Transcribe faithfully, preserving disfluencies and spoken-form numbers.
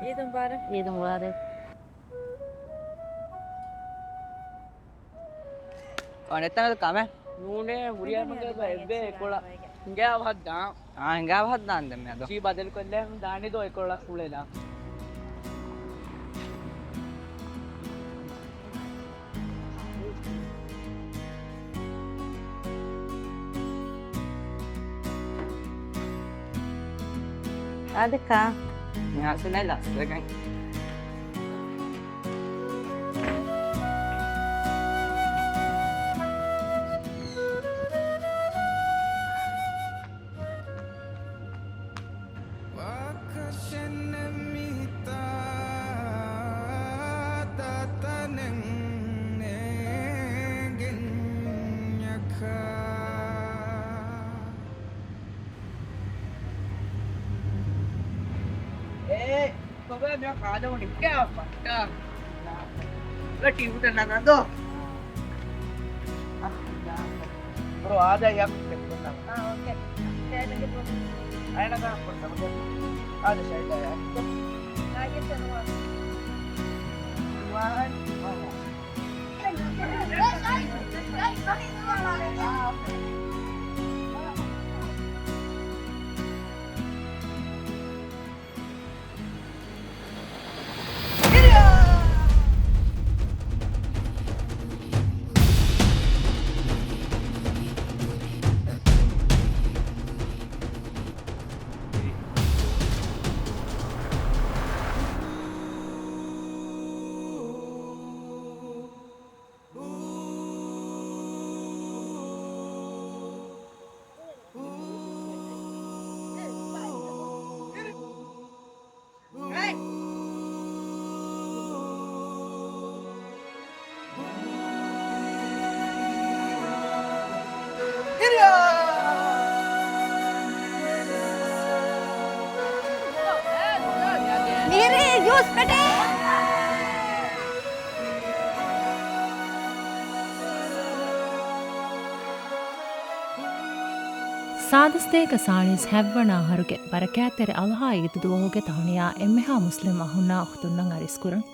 ޢީދު މުބާރަކް. ޢީދު މުބާރަކް. އަނެއްތަނަށް ކަމެއް ނޫނޭ، ހުރިހާ މަގޭ އެއްވެ އެއްކޮޅަށް ހިނގާ އަވަހަށް ދާން. އާ، ހިނގާ އަވަހަށް ދާން ދެން މިއަދު. ޖީ ބަދަލުކޮށްލައި ދާނީ ދޯ އެއްކޮޅަށް އުޅެލާ. އާދެކާ. މިހާ ސުނެލް އަސްލަކަން. ވާކަށެއްނެއް މިތާ ދާތަނެއް ނޭނގެންޏަކާ. އޭ، ކޮބާ މި ކާލަ އުނިކާ ފައްޓާ. ގަޓީ ހުދަ ނަނަދޯ. ބްރޯ، އާދަ ޔަމް ކެޕްޓަން. އާ، އޯކޭ. ސޭދަގެ ބްރޯ. އައިނަގާ ކޮން ނަމަދެއް؟ އާދަ ޝައިލާ ޔާ. އާދަ ޝައިލާ. ވާހަން. މިހިރީ ޖޫސް ކަޓޭ. ސާދަސް ދޭއް ސާޅީސް ހަތްވަނަ އަހަރުގެ ބަރަކާތްތެރި އަޟްޙާ ޢީދު ދުވަހުގެ ތަހުނިޔާ އެންމެހާ މުސްލިމް އަޚުންނާ އުޚްތުންނަށް އަރިސްކުރަން.